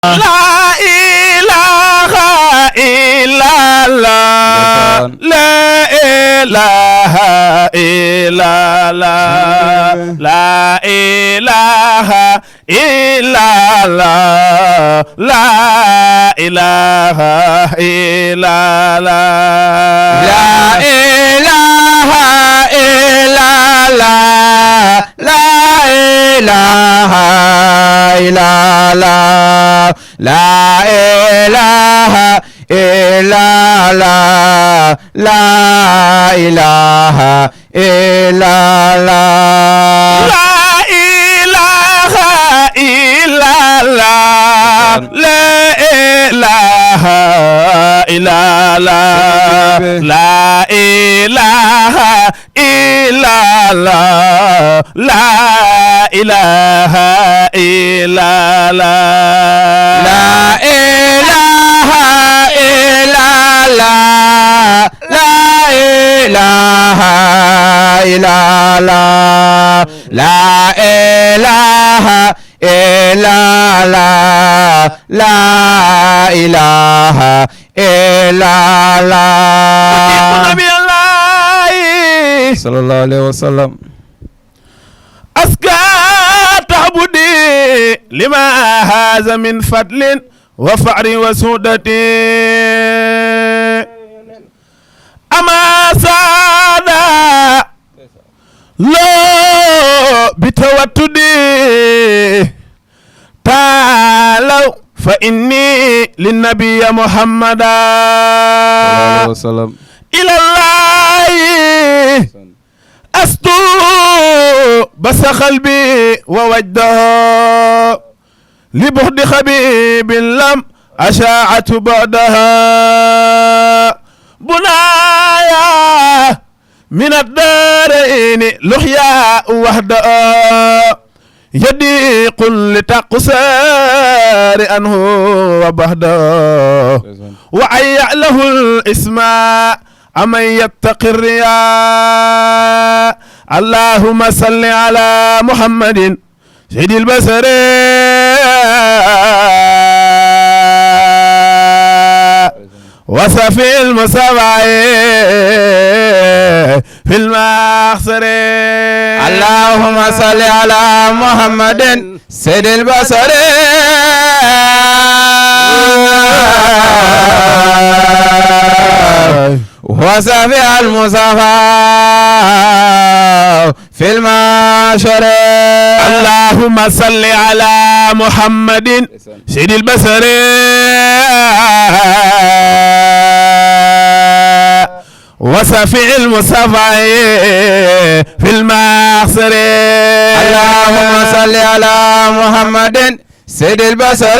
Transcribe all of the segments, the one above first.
La ilaha illallah, la ilaha illallah, la ilaha illallah, la ilaha illallah, la ilaha illallah, la ilaha illallah, la ilaha illallah, la ilaha illallah, la ilaha illallah, la ilaha illallah, la ilaha illallah, la ilaha illallah, la ilaha illallah, la ilaha illallah, la ilaha illallah, la ilaha illallah. Nabi Allah sallallahu alaihi wasallam. أسكى تعبدي لما هذا من فضل وفعر وسودة أما سادا لو بتوتدي تعالوا فإني للنبي محمد وسلم إلى الله أستو بس قلبي ووجده لبعد خبيب لم أشاعت بعدها بنايا من الدارين لحيا وحده يضيق لتقصار عنه وبهده وعيع له الإسماء أمن يتقي الرياء اللهم صل على محمد سيد البشر وصفي المصطفى في المخسر اللهم صل على محمد سيد البشر وصفي المصطفى في المعشر. اللهم صل على محمد سيد البشر وصفي المصطفى في المخسر. اللهم صل على محمد سيد البشر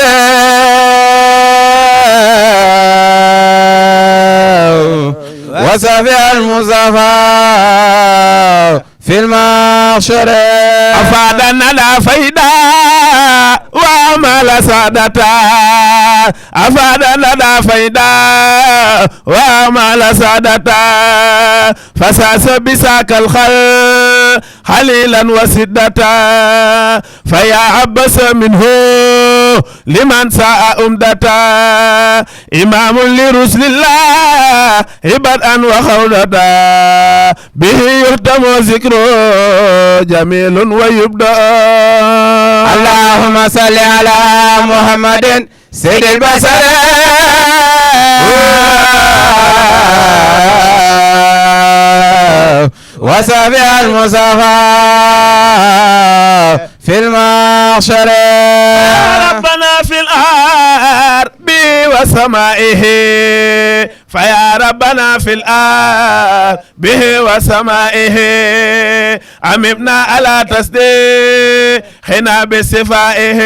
وصفي المصطفى في المحشر. أفادنا لا فايدة وعمل سادتا أفادنا لا فايدة وعمل سادتا فساس بساك الخل خليلا وسدتا فيا عبس منه لمن ساء أمدتا إمام لرسل الله عبادًا وخولتا به يهتم ذكره جميل ويبدأ. اللهم صل على محمد سيد البشر وصفي المصطفى في المحشر. يا ربنا في الأرض وسمائه فيا ربنا في الأرض به وسمائه أممنا على تصديقنا بصفائه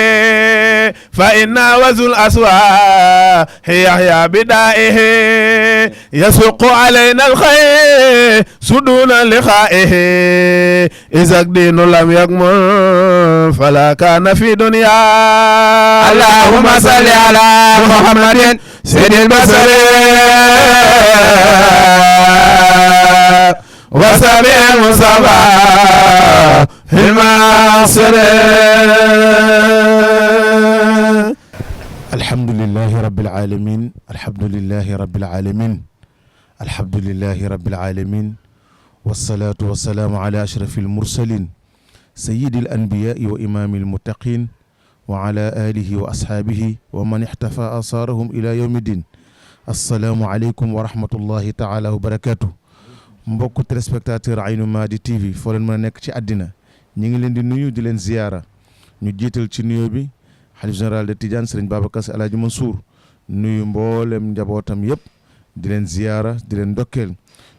فإنا وذو الأسواق يحيى بدائه يسوق علينا الخير سدون لقائه إذا الدين لم يكمل فلا كان في دنيا. اللهم صل على محمد سيد البشر وصفي المصطفى في المعصر. alhamdulillahi rabbil alamin alhamdulillahi rabbil alamin alhamdulillahi rabbil alamin wassalatu wassalamu ala ashrafil mursalin sayyidil anbiya'i wa imamil muttaqin wa ala alihi wa ashabihi wa man ihtafa asarahum ila yawmiddin. assalaamu aleykum wa rahmatullahi taala wa barakatuh. mbokku téléspectateur Aynou Mady TV foo leen mën a nekk ci àddina ñi ngi leen di nuyu di leen ziyaara. ñu jiital ci nuyoo bi xalif général de Tidiane Serigne Babacar Sy Alhaji Mansour nuyu mboolem njabootam yëpp di leen ziyaara di leen ndokkeel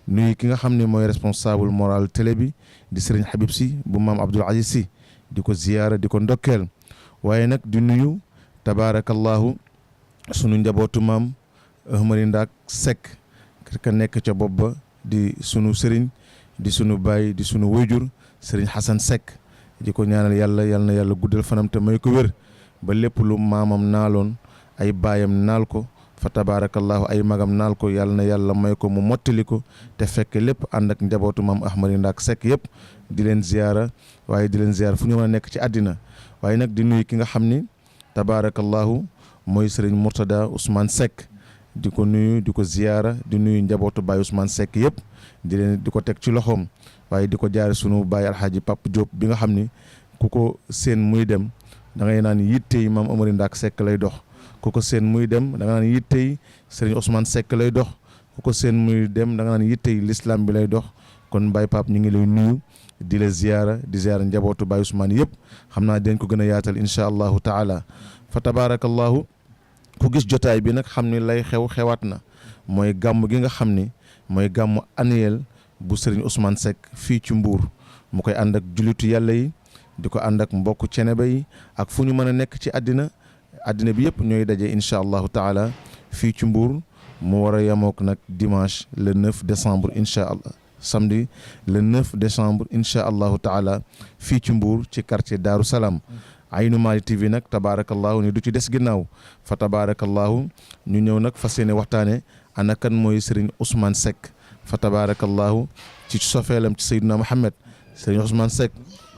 nuyu ki nga xam ne mooy responsable moral télé bi di Serigne Habib Sy bu maam Abdoul Aziz Sy di ko ziyaara di ko ndokkeel waaye nag di nuyu tabaarakallahu sunu njabootu maam Ahmari Ndaak Seck ka nekk ca bopp ba di sunu Serigne di sunu baay di sunu wayjur Serigne Hassan Seck di ko ñaanal yàlla na yàlla guddal fanam te may ko wér ba lépp lu maamam naaloon ay baayam naal ko fa tabaarakallahu ay magam naal ko yàlla na yàlla may ko mu mottali ko te fekk lépp ànd ak njabootu maam Ahmari Ndaak Seck yëpp di leen ziyaara waaye di leen ziyaara fu ñu mën a nekk ci àddina waaye nag di nuyu ki nga xam ni tabaarakallahu mooy Serigne Mourtada Ousmane Seck di ko nuyu di ko ziyaara di nuyu njabootu baay Ousmane Seck yëpp di ko teg ci loxoom waaye di ko jaare sunu baay alxaaji Pape Diop bi nga xam ni ku ko seen muy dem da ngay naan yitte yi maam Amari Ndaak Seck lay dox ku ko seen muy dem da nga naan yitte yi Serigne Ousmane Seck lay dox ku ko seen muy dem da nga naan yitte yi l'islam bi lay dox kon Baye Pape ñu ngi lay nuyu di la ziyaara di ziyaara njabootu baay Ousmane yëpp xam naa dañ ko gën a yaatal incha allahu taala fa tabaarakallahu ku gis jotaay bi nag xam ni lay xewaat na mooy gàmm gi nga xam ni mooy gàmm annuel bu Serigne Ousmane Seck fii ci Mbour mu koy ànd ak jullitu yàlla yi di ko ànd ak mbokku ceneba yi ak fu ñu mën a nekk ci àddina bi yëpp ñooy daje incha allahu taala fii ci Mbour mu war a yemook nag dimanche le 9 décembre incha allah samedi le 9 décembre incha allahu taala fii ci Mbour ci quartier Daaru Salaam. Aynou Mady TV nag tabaarakallahu ni du ci des ginnaaw fa tabaarakallahu ñu ñëw nag fas yéene waxtaane ana kan mooy Serigne Ousmane Seck fa tabaarakallahu ci sofeelam ci Seydina Muhammad Serigne Ousmane Seck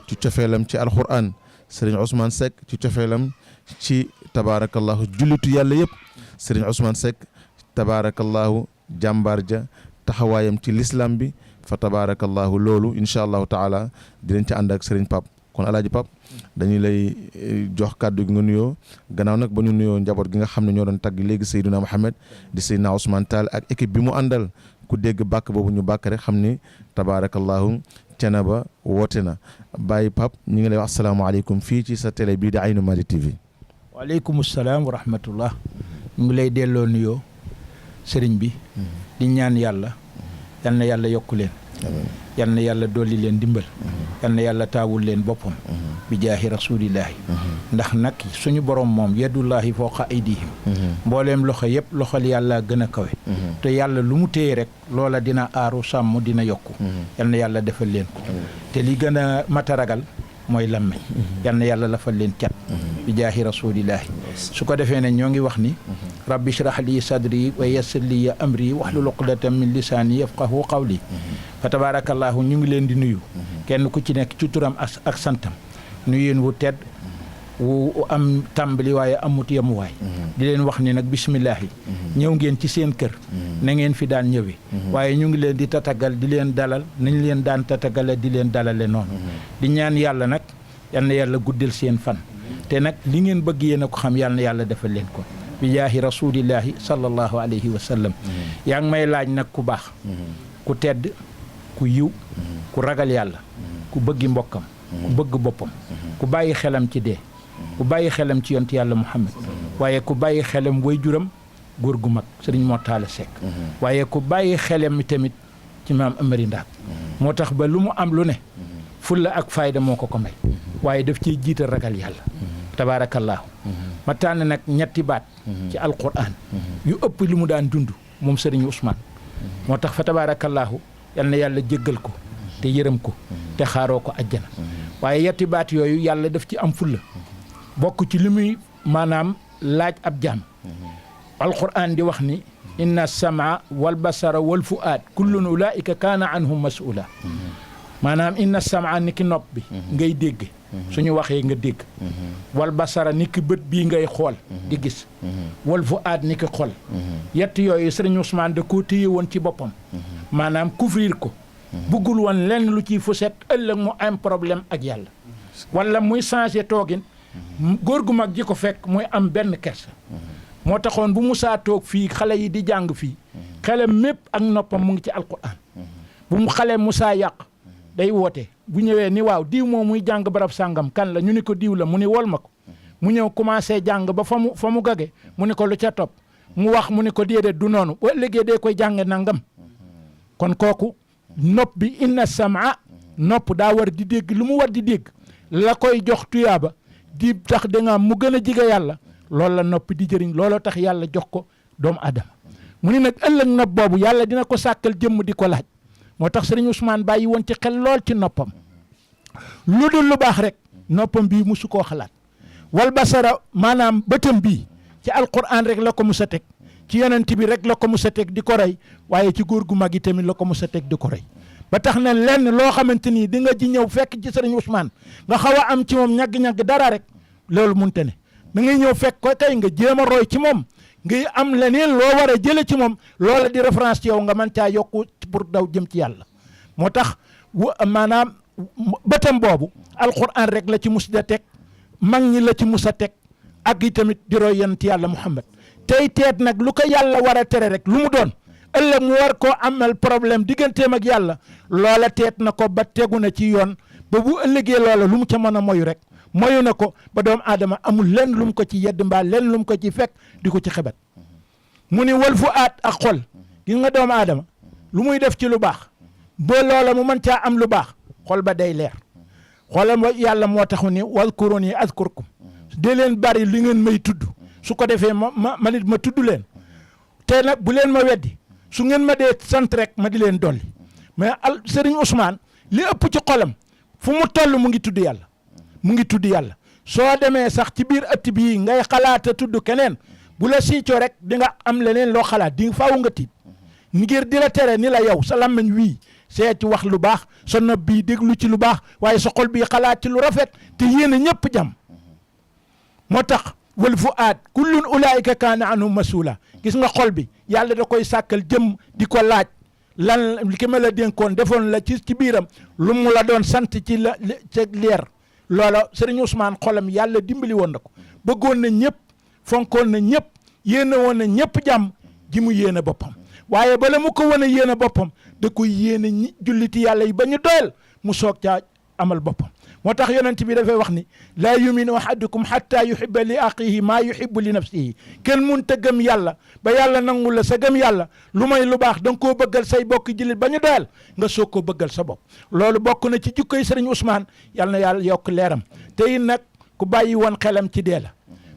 ci cofeelam ci alquran Serigne Ousmane Seck ci cofeelam ci tabaarakallahu jullitu yàlla yëpp Serigne Ousmane Seck tabaarakallahu jàmbaar ja taxawaayam ci l'islam bi fa tabaarakallahu loolu incha allahu taala dinañ ci ànd ak Serigne Pape kon alaaji Pape dañuy lay jox kàddu gi nga nuyoo gannaaw nag ba ñu nuyoo njaboot gi nga xam ne ñoo doon tagg léegi Seydina Muhammad di Seydina Ousmane Tall ak équipe bi mu àndal ku dégg bàkk boobu ñu bàkk rek xam ni tabaarakallahu Thiénaba woote na Baye Pape ñu ngi lay wax asalaamaaleykum fii ci sa télé bii di Aynou Mady TV. waaleykum salaam wa rahmatullah ñu ngi lay delloo nuyoo sëriñ bi di ñaan yàlla yal na yàlla yokku leen yal na yàlla dolli leen dimbal yal na yàlla taawul leen boppam bi jaahi rasulillahi ndax nag suñu borom moom yadullahi fawqa aydihim mbooleem loxo yëpp loxol yàlla gën a kawe te yàlla lu mu téye rek loola dina aaru sàmm dina yokku yal na yàlla defal leen ko te li gën a mat a ragal mooy làmmiñ yal na yàlla lafal leen cat bi jaahi rasulillahi su ko defee ne ñoo ngi wax ni rabbi shrah li sadri wa yassir li amri wahlul uqdatan min lisaani yafqahu qawli fa tabarakallahu ñu ngi leen di nuyu kenn ku ci nekk ci turam ak santam nuyeen wu tedd wu am tàmbali waaye amut yemuwaay di leen wax ni nag bisimillahi ñëw ngeen ci seen kër na ngeen fi daan ñëwee waaye ñu ngi leen di tatagal di leen dalal nañ leen daan tatagale di leen dalale noonu di ñaan yàlla nag yal na yàlla guddal seen fan te nag li ngeen bëgg yéen a ko xam yal na yàlla defal leen ko bi jaahi rasulillahi sallallahu alayhi wa sallam yaa ngi may laaj nag ku baax ku tedd ku yiw ku ragal yàlla ku bëggi mbokkam ku bëgg boppam ku bàyyi xelam ci dee ku bàyyi xelam ci yont yàlla Muhammad waaye ku bàyyi xelam way juram góor gu mag Sëriñ Mor Talla Seck waaye ku bàyyi xelam tamit ci maam Amari Ndaak moo tax ba lu mu am lu ne fulla ak fayda moo ko ko may waaye daf ciy jiital ragal yàlla tabaarakallaahu ma tànn nag ñetti baat ci alquran yu ëpp li mu daan dund moom Sëriñ Ousmane moo tax fa tabaarakallaahu yal na yàlla jéggal ko te yërëm ko te xaaroo ko ajjana waaye yetti baat yooyu yàlla daf ci am fulla bokk ci li muy maanaam laaj ab jaam alquran di wax ni inna samaa wal basara wal fuaad kullun ulaika kaana anhum mas'ula maanaam inna samaa ni ki nopp bi ngay dégg suñu waxee nga dégg wal basara ni ki bët bii ngay xool di gis wal fuaad ni ki xol yett yooyu sëriñ Ousmane da koo téye woon ci boppam maanaam couvrir ko buggul woon lenn lu ciy fuset ëllëg mu am problème ak yàlla wala muy changé toogin góor gu mag ji ko fekk muy am benn kersa moo taxoon bu musaa toog fii xale yi di jàng fii xelam mépp ak noppam mu ngi ci alquran bu mu xale musaa yàq day woote bu ñëwee ni waaw diw moom muy jàng barab sàngam kan la ñu ni ko diw la mu ni wol ma ko mu ñëw commencé jàng ba fa mu gage mu ni ko lu ca topp mu wax mu ni ko déedéet du noonu ba léegi dee koy jànge nangam kon kooku nopp bi inna samaa nopp daa war di dégg lu mu war di dégg la koy jox tuyaaba di tax da nga mu gën a jige yàlla loolu la nopp di jëriñ looloo tax yàlla jox ko doomu adama mu ni nag ëllëg nopp boobu yàlla dina ko sàkkal jëmm di ko laaj moo tax sëriñ Ousmane bàyyi woon ci xel lool ci noppam lu dul lu baax rek noppam bii musu koo xalaat wal basara maanaam bëtam bii ci alquran rek la ko mus a teg ci yonent bi rek la ko mus a teg di ko rey waaye ci góor gu mag yi tamit la ko mus a teg di ko rey ba tax na lenn loo xamante ni di nga ji ñëw fekk ci sëriñ Ousmane nga xaw a am ci moom ñagg-ñagg dara rek loolu munte ne da ngay ñëw fekk ko tey nga jéem a roy ci moom ngay am leneen loo war a jële ci moom loola di référence ci yow nga mën caa yokku pour daw jëm ci yàlla moo tax maanaam bëtam boobu alquran rek la ci mus da teg mag ñi la ci mus a teg ak i tamit di roy yonent yàlla Muhammad tey teet nag lu ko yàlla war a tere rek lu mu doon ëllëg mu war koo amal problème digganteem ak yàlla loola teet na ko ba tegu na ci yoon ba bu ëllëgee loola lu mu ca mën a moyu rek moyu na ko ba doomu aadama amul lenn lu mu ko ci yedd mbaa lenn lu mu ko ci fekk di ko ci xebat mu ni wal fu aat ak xol gis nga doomu aadama lu muy def ci lu baax ba loola mu mën caa am lu baax xol ba day leer xolam yàlla moo taxu ni wadkuruni azkurkum de leen bari li ngeen may tudd su ko defee ma nit ma tudd leen te nag bu leen ma weddi su ngeen ma dee sant rek ma di leen dolli mais Serigne Ousmane li ëpp ci xolam fu mu toll mu ngi tudd yàlla mu ngi tudd yàlla soo demee sax ci biir ëtt bii ngay xalaata tudd keneen bu la siicoo rek di nga am leneen loo xalaat di faaw nga tiit ngir di la tere ni la yow sa làmmiñ wii see ci wax lu baax sa nopp bii déglu ci lu baax waaye sa xol bii xalaat ci lu rafet te yéen a ñëpp jàmm moo tax wal fu aat kullun ulaayika kaana anhu masula gis nga xol bi yàlla da koy sàkkal jëm di ko laaj lan ki ma la dénkoon defoon la ci biiram lu mu la doon sant ci la ca leer loola Serigne Ousmane xolam yàlla dimbali woon na ko bëggoon na ñëpp fonkoon na ñëpp yéene woon na ñëpp jàmm ji mu yéene boppam waaye bala mu ko wan a yéene boppam da koy yéene julliti yàlla yi ba ñu doyal mu soog caa amal boppam moo tax yonent bi dafay wax ni laa yuminu ahadukum xatta yuhibba li axihi maa yuhibbu li nafsihi kenn mun ta gëm yàlla ba yàlla nangu la sa gëm yàlla lu may lu baax da nga koo bëggal say bokk jullit ba ñu doyal nga soog koo bëggal sa bopp loolu bokk na ci jukkoy sëriñ Ousmane yàlla na yàlla yokk leeram te it nag ku bàyyi woon xelam ci dee la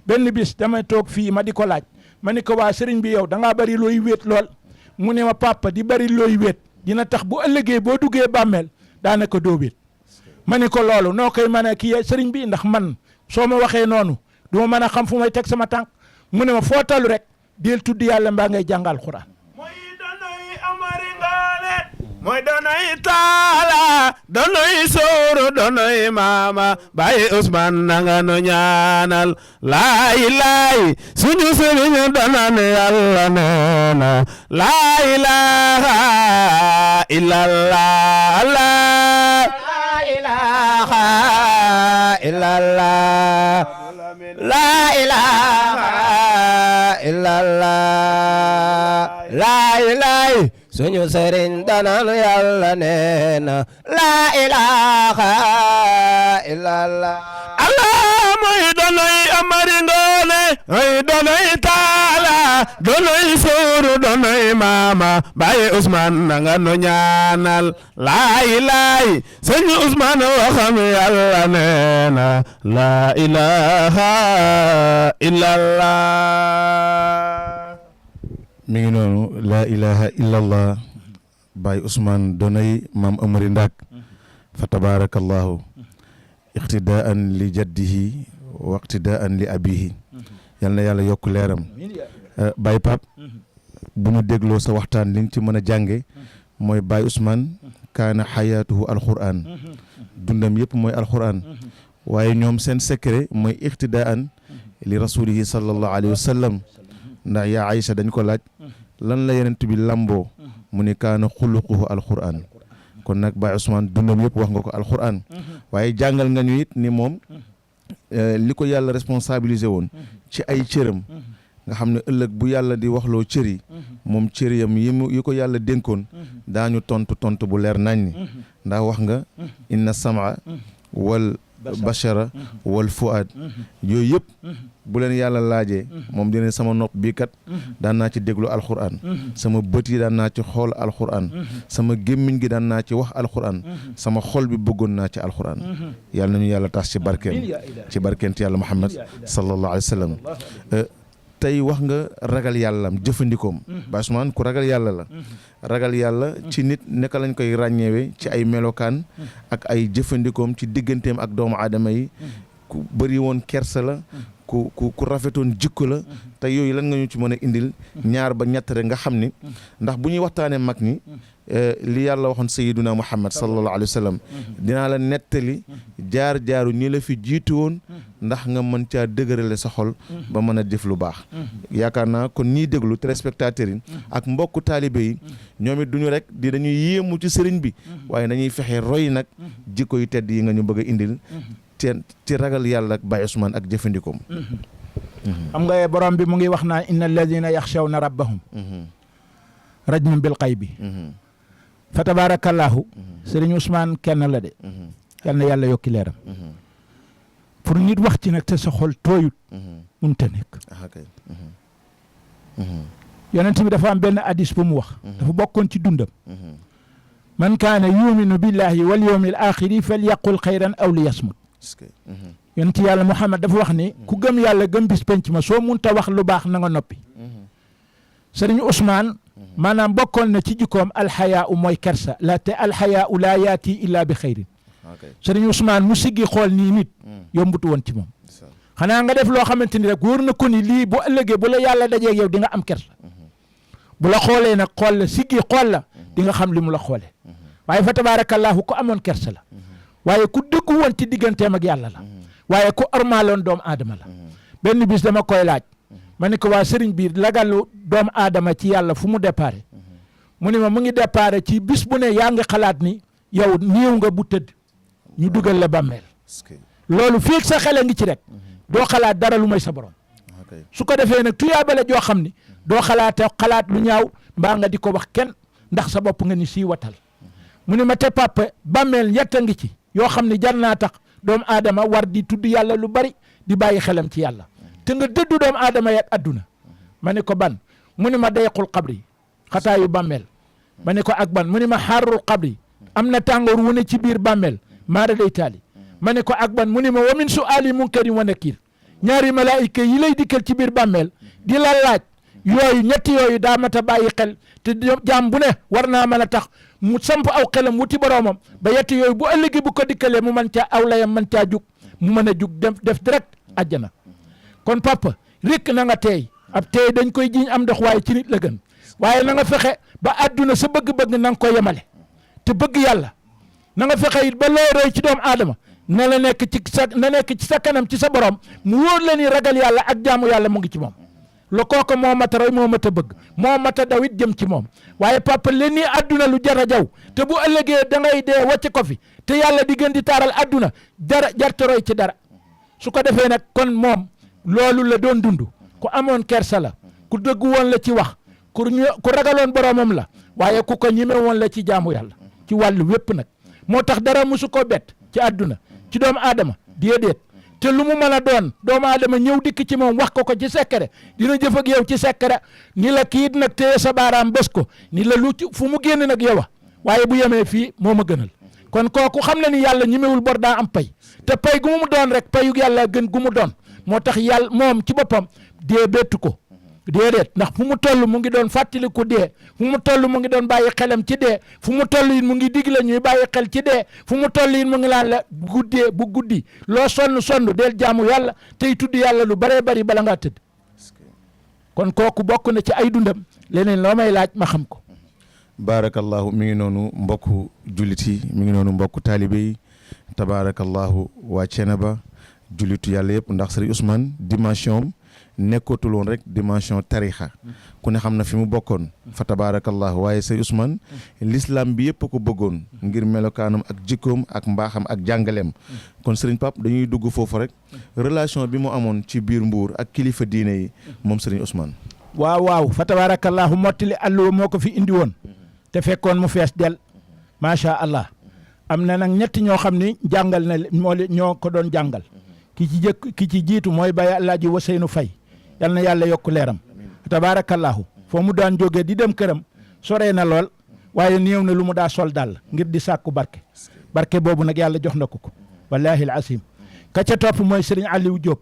benn bis damay toog fii ma di ko laaj ma ni ko waa sëriñ bi yow da ngaa bari looy wéet lool mu ne ma papa di bari looy wéet dina tax bu ëllëgee boo duggee bàmmeel daanaka doo wéet ma ni ko loolu noo koy mën a kii sëriñ bi ndax man soo ma waxee noonu du ma mën a xam fu may teg sama tànk mu ne ma foo talu rek del tudd yàlla mbaa ngay jàngal Alxuraan mooy donoy amari ngaane mooy donoy taala donoy sóoru donoy maama Baye Ousmane nanga nu ñaanal laay laay suñu sëriñ donan yàlla neena laa ilaaha illallah laa ilaaha illallah laa ilaaha illallah laa ilaaha suñu sëriñ donan yàlla neena laa ilaaha illallah Allah mooy donoy amari ngoone mooy donoy taala donoy suuru donoy maama Baye Ousmane nanga nu ñaanal laa ilaaha suñu Ousmane waxam yàlla neena laa ilaaha illallah mi ngi noonu laa ilaha illallah Baye Ousmane donay maam Amari Ndak fa tabarakallahu iqtidaan li jaddihi wa iqtidaan li abihi yal na yàlla yokk leeram Baye Pape bu ñu dégloo sa waxtaan liñ ci mën a jànge mooy Baye Ousmane kaana xayaatuhu alquran dundam yëpp mooy alquran waaye ñoom seen secret mooy iqtidaan li rasulihi sallallahu alayhi wa sallam ndax yaa Aïcha dañ ko laaj lan la yenent bi lamboo mu ni kaana xuluquhu alquran kon nag Baye Ousmane dundam yëpp wax nga ko alquran waaye jàngal nga ñu it ni moom li ko yàlla responsabilisé woon ci ay cëram nga xam ne ëllëg bu yàlla di waxloo cër yi moom cër yam yi ko yàlla dénkoon daañu tontu bu leer nañ ni ndax wax nga inna sama wal bashara wal fuad yooyu yëpp bu leen yàlla laajee moom dina sama nopp bii kat daan naa ci déglu alquran sama bët yi daan naa ci xool alquran sama gémmiñ gi daan naa ci wax alquran sama xol bi bëggoon naa ci alquran yàlla nañu yàlla tas ci barkeent yàlla Muhammad sallallahu alayhi wa sallam tey wax nga ragal yàllam jëfandikoom Baye Ousmane ku ragal yàlla la ragal yàlla ci nit naka lañ koy ràññeewe ci ay melokaan ak ay jëfandikoom ci digganteem ak doomu aadama yi ku bëri woon kersa la ku rafetoon jikko la te yooyu lan nga ñu ci mën a indil ñaar ba ñett rek nga xam ni ndax bu ñuy waxtaanee mag ñi li yàlla waxoon sayyiduna Muhammad sallallahu alayhi wa sallam dinaa la nettali jaar-jaaru ñi la fi jiitu woon ndax nga mën caa dëgërale sa xol ba mën a def lu baax yaakaar naa kon ñiy déglu téléspectateurs yi ak mbokku taalibe yi ñoom it duñu rek dañuy yéemu ci sëriñ bi waaye dañuy fexe roy nag jikko yu tedd yi nga ñu bëgg a indil ci ragal yàlla ak Baye Ousmane ak jëfandikoom xam nga borom bi mu ngi wax naa inna alladina yaxshawna rabbahum rajmun bil qaybi fa tabarakallahu sëriñ Ousmane kenn la de yal na yàlla yokki leeram pour nit wax ci nag te sa xol tooyut mënta nekk yonent bi dafa am benn hadis bu mu wax dafa bokkoon ci dundam man kaana yuminu billahi wal yawmil axiri fal yaqul xayran aw li yasmut yonent yàlla Muhammad dafa wax ni ku gëm yàlla gëm bis penc ma soo munta wax lu baax na nga noppi sëriñ Ousmane maanaam bokkoon na ci jikkoom alxayaa u mooy kersa la te alxayaa u laa yaati illa bi xayrin sëriñ Ousmane mu siggi xool nii nit yombutu woon ci moom xanaa nga def loo xamante ni rek wóor na ko ni lii bu ëllëgee bu la yàlla dajeeg yow di nga am kersa bu la xoolee nag xool la siggi xool la di nga xam li mu la xoolee waaye fa tabaarakallaahu ku amoon kersa la waaye ku dëggu woon ci digganteem ak yàlla la waaye ku ormaaloon doomu aadama la benn bis dama koy laaj ma ne ko waa sëriñ bi lagalu doomu aadama ci yàlla fu mu déparé mu ne ma mu ngi déparé ci bis bu ne yaa ngi xalaat ni yow néew nga bu tëdd ñu dugal la bàmmeel loolu fii sa xel a ngi ci rek doo xalaat dara lu may sa borom su ko defee nag tuyaabale joo xam ni doo xalaat lu ñaaw mbaa nga di ko wax kenn ndax sa bopp nga ni sii watal mu ne ma te papa bàmmeel ñett a ngi ci yoo xam ne jar naa tax doomu aadama war di tudd yàlla lu bari di bàyyi xelam ci yàlla te nga dëddu doomu aadama yak adduna ma ne ko ban mu ne ma dayqul qabri xataayu bàmmeel ma ne ko ak ban mu ne ma xaarul qabri am na tàngoor wu ne ci biir bàmmeel maara day taali ma ne ko ak ban mu ne ma wa min su'aali munkarin wa nakiir ñaari malaayika yi lay dikkal ci biir bàmmeel di la laaj yooyu ñetti yooyu daa mat a bàyyi xel te jaam bu ne war naa mën a tax mu samp aw xelam wuti boroomam ba yetti yooyu bu ëllëgee bu ko dikkalee mu mën caa aw layam mën caa jug mu mën a jug def direct àjjana kon papa rek na nga teey ab teey dañ koy jiñ am ndox waaye ci nit la gën waaye na nga fexe ba àdduna sa bëgg-bëgg na nga ko yemale te bëgg yàlla na nga fexe it ba loo roy ci doomu aadama na la nekk ci sa kanam ci sa borom mu wóor la ni ragal yàlla ak jaamu yàlla mu ngi ci moom lu kooku moo mat a roy moo mat a bëgg moo mat a daw it jëm ci moom waaye papa leen nii àdduna lu jar a jaw te bu ëllëgee da ngay dee wàcce ko fi te yàlla di gën di taaral àdduna jarte roy ci dara su ko defee nag kon moom loolu la doon dund ku amoon kersa la ku dëgg woon la ci wax ku ragaloon boromam la waaye ku ko ñime woon la ci jaamu yàlla ci wàllu wépp nag moo tax dara musu ko bett ci àdduna ci doomu aadama déedéet te lu mu mën a doon doomu aadama ñëw dikk ci moom wax ko ci secret dina jëf ak yow ci secret ni la kiit nag téye sa baaraam bés ko ni la lu fu mu génn nag yow waaye bu yemee fii moo ma gënal kon kooku xam na ni yàlla ñimewul bor daa am pay te pay gu mu doon rek payug yàlla gën gu mu doon moo tax yàlla moom ci boppam dee bettu ko déedéet ndax fu mu toll mu ngi doon fàttali ko dee fu mu toll mu ngi doon bàyyi xelam ci dee fu mu toll it mu ngi digle ñuy bàyyi xel ci dee fu mu toll it mu ngi laan la guddee bu guddi loo sonn del jaamu yàlla tey tudd yàlla lu baree bari bala ngaa tëdd kon kooku bokk na ci ay dundam leneen loo may laaj ma xam ko baarakallahu mi ngi noonu mbokku jullit yi mi ngi noonu mbokku taalibe yi tabaarakallahu waa Thiénaba jullitu yàlla yëpp ndax Serigne Ousmane dimension am nekkootul woon rek dimension tarixa ku ne xam na fi mu bokkoon fa tabaarakallahu waaye Serigne Ousmane l'islam bi yëpp ko bëggoon ngir melokaanam ak jikkoom ak mbaaxam ak jàngaleem kon Serigne Pape dañuy dugg foofu rek relation bi mu amoon ci biir Mbuur ak kilifa diine yi moom Serigne Ousmane. waaw fa tabaarakallahu mottali àlluwa moo ko fi indi woon te fekkoon mu fees del macha allah am na nag ñett ñoo xam ni jàngal na ñoo ko doon jàngal ki ci jiitu mooy Baye Alaaji Waseynu Fay yal na yàlla yokk leeram tabaarakallahu foo mu daan jógee di dem këram soree na lool waaye néew na lu mu daa sol dal ngir di sàkku barke boobu nag yàlla jox na ko wallahi alasim ka ca topp mooy Serigne Aliou Diop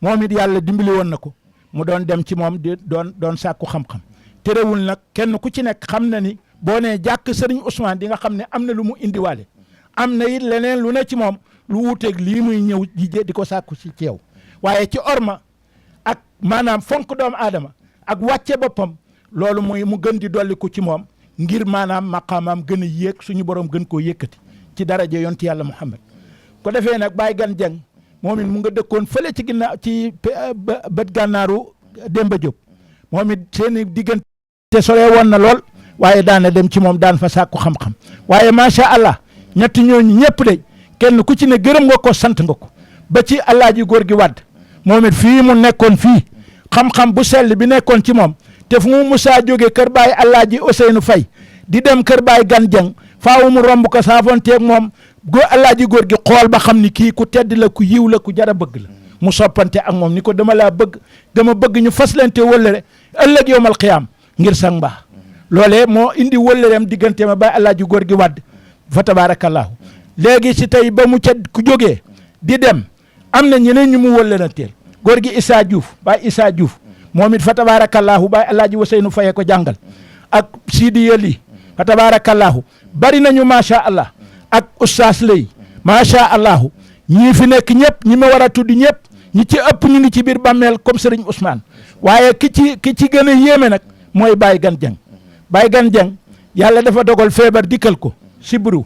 moom it yàlla dimbali woon na ko mu doon dem ci moom di doon sàkku xam-xam terewul nag kenn ku ci nekk xam na ni boo nee jàkk Serigne Ousmane di nga xam ne am na lu mu indiwaale am na it leneen lu ne ci moom lu wuuteeg lii muy ñëw di ko sàkku si ci yow waaye ci orma ak maanaam fonk doomu aadama ak wàcce boppam loolu muy mu gën di dolliku ci moom ngir maanaam maqaamaam gën a yéeg suñu borom gën koo yëkkati ci daraja yonti yàlla Muhammad ko defee nag Baye Gan Dieng moom it mu nga dëkkoon fële ci ginnaaw ci bët gànnaaru Demba Diop moom it seen diggante sore woon na lool waaye daana dem ci moom daan fa sàkku xam-xam waaye macha allah ñetti ñooñu ñëpp de kenn ku ci ne gërëm nga ko sant nga ko ba ci Alaaji Góor gi Wàdd moom it fii mu nekkoon fii xam-xam bu sell bi nekkoon ci moom te fu mu musaa jóge kër Baye Alaaji Ousseynou Faye di dem kër Baye Gan Dieng faaw mu romb ko saafonteeg moom Alaaji Góor gi xool ba xam ni kii ku tedd la ku yiw la ku jara bëgg la mu soppante ak moom ni ko dama laa bëgg dama bëgg ñu faslante wëllëre ëllëg yowmal qiyaam ngir sang mbaax loolee moo indi wëllëreem diggante ma Baye Alaaji Góor gi Wàdd fa tabaarakallaahu léegi si tey ba mu ca ku jógee di dem am na ñeneen ñu mu wëllëranteel góor gi Issa Diouf Baye Issa Diouf moom it fa tabaarakallaahu Baye Alaaji Waseynu Faye ko jàngal ak Sidi Yeli fa tabaarakallaahu bari nañu macha allah ak Oustaz Lay macha allah ñii fi nekk ñëpp ñi ma war a tudd ñëpp ñi ci ëpp ñu ngi ci biir bàmmeel comme Serigne Ousmane waaye ki ci gën a yéeme nag mooy Baye Gan Dieng Baye Gan Dieng yàlla dafa dogal feebar dikkal ko sibru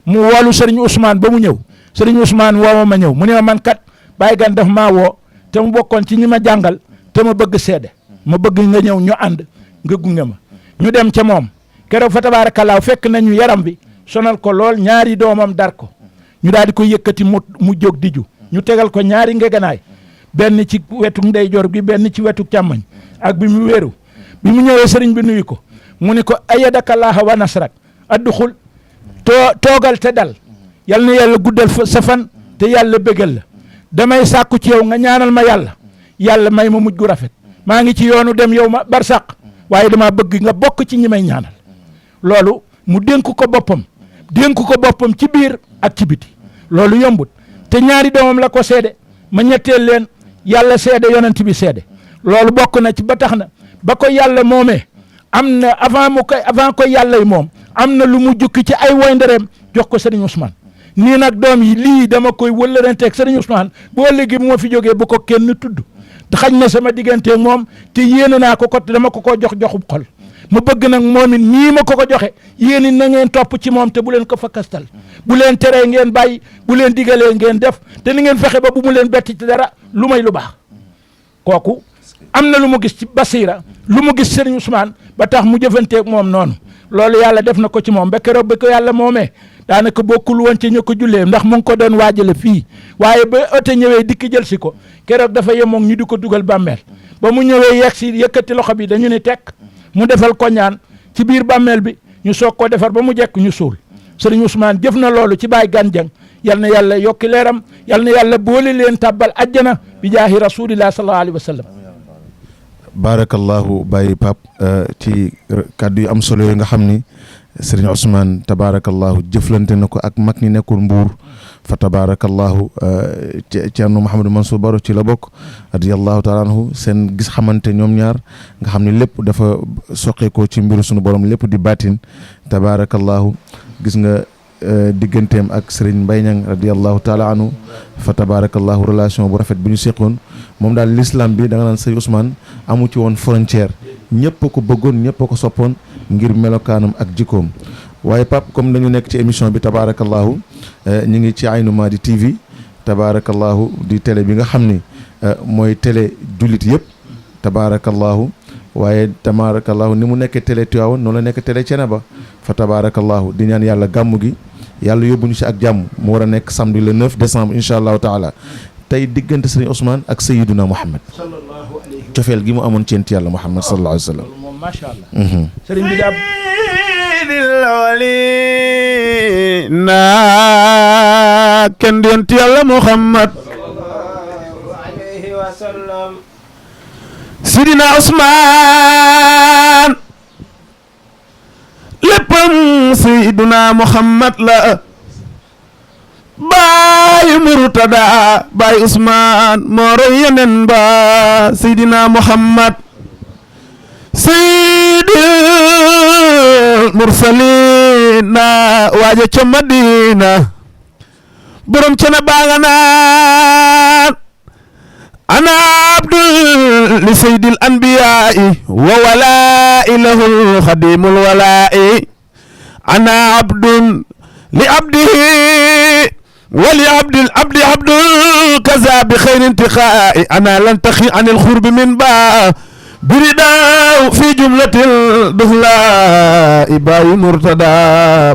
mu woolu Serigne Ousmane ba mu ñëw Serigne Ousmane woo ma ñëw mu ne ma man kat Baye Gan daf maa woo te mu bokkoon ci ñi ma jàngal te ma bëgg seede ma bëgg nga ñëw ñu ànd nga gunge ma ñu dem ca moom keroog fa tabaarakallaa fekk nañu yaram bi sonal ko lool ñaari doomam dar ko ñu daal di ko yëkkati mu jóg diju ñu tegal ko ñaari ngeganaay benn ci wetu ndeyjoor bi benn ci wetu càmmoñ ak bi mu wéeru bi mu ñëwee sëriñ bi nuyu ko mu ni ko ayadakallaaha wa nasrak adduxul toogal te dal yal na yàlla guddal sa fan te yàlla bégal la damay sàkku ci yow nga ñaanal ma yàlla may ma mujj gu rafet maa ngi ci yoonu dem yow ma barsàq waaye dama bëgg nga bokk ci ñi may ñaanal loolu mu dénk ko boppam ci biir ak ci biti loolu yombut te ñaari doomam la ko seede ma ñetteel leen yàlla seede yonent bi seede loolu bokk na ci ba tax na ba ko yàlla moomee am na avant ko yàlla yi moom am na lu mu jukki ci ay woyndereem jox ko Serigne Ousmane nii nag doom yi lii dama koy wëllëranteeg Serigne Ousmane boo léegi bu ma fi jógee bu ko kenn tudd te xañ na sama digganteeg moom te yéene naa ko dama ko joxub xol ma bëgg nag moom it nii ma ko joxe yéen it na ngeen topp ci moom te bu leen ko fa kastal bu leen teree ngeen bàyyi bu leen digalee ngeen def te ni ngeen fexe ba bu mu leen bett ci dara lu may lu baax kooku am na lu mu gis ci Basira lu mu gis Serigne Ousmane ba tax mu jëfanteeg moom noonu loolu yàlla def na ko ci moom ba keroog ba ko yàlla moomee daanaka bokkul woon ci ñu ko jullee ndax mu ngi ko doon waajale fii waaye ba oto ñëwee dikki jël si ko keroog dafa yemoog ñu di ko dugal bàmmeel ba mu ñëwee yegg si yëkkati loxo bi dañu ni tekk mu defal ko ñaan ci biir bàmmeel bi ñu soog ko defar ba mu jekk ñu suul Serigne Ousmane jëf na loolu ci Baye Gan Dieng yal na yàlla yokki leeram yal na yàlla boole leen tàbbal ajjana bi jaahi rasulillah sallallahu alayhi wa sallam. baarakallahu Baye Pape ci kàddu yu am solo yi nga xam ni Serigne Ousmane tabaarakallahu jëflante na ko ak mag ñi nekkoon Mbuur fa tabaarakallahu Thierno Mouhamadou Mansour Baro ci la bokk radiyallahu taala anhu seen gis xamante ñoom ñaar nga xam ne lépp dafa soqeekoo ci mbiru sunu borom lépp di baatin tabaarakallahu gis nga digganteem ak Serigne Mbaye Niang radiyallahu taala anhu fa tabaarakallahu relation bu rafet bi ñu seqoon moom daal l'islam bi da nga naan Serigne Ousmane amu ci woon frontière ñëpp ko bëggoon ñëpp ko soppoon ngir melokaanam ak jikkoom waaye Pape comme dañu nekk ci émission bi tabaarakallahu ñu ngi ci Aynu Maadi TV tabaarakallahu di télé bi nga xam ni mooy télé jullit yëpp tabaarakallahu waaye tabaarakallahu ni mu nekkee télé Tivaouane noonu la nekk télé Thiénaba fa tabaarakallahu di ñaan yàlla gàmmu gi yàlla yóbbuñu si ak jàmm mu war a nekk samedi le 9 décembre incha allahu taala tey diggante sëriñ Ousmane ak Sayyiduna Muhammad cofeel gi mu amoon ci yàlla Muhammad sallallahu alayhi wa sallam moom macha allah sëriñ bi daa na kenn di yonent yàlla Muhammad Sidina Ousmane léppam Sayyiduna Muhammad la baay Murtada baay Ousmane moo roy yeneen ba Seydina Muhammad Seydil Mursalina waaja ca Madina borom ca na baanga naan ana abdul li Seydil Anbiyaa'i wa walaa'i lahul xadimul walaa'i ana abdul li abdihi wali abdi abdul kaza bi xayri intiqaa'i ana lan taxi an alxurbi min ba biridaw fi jumlatil duhlaa'i baay Murtada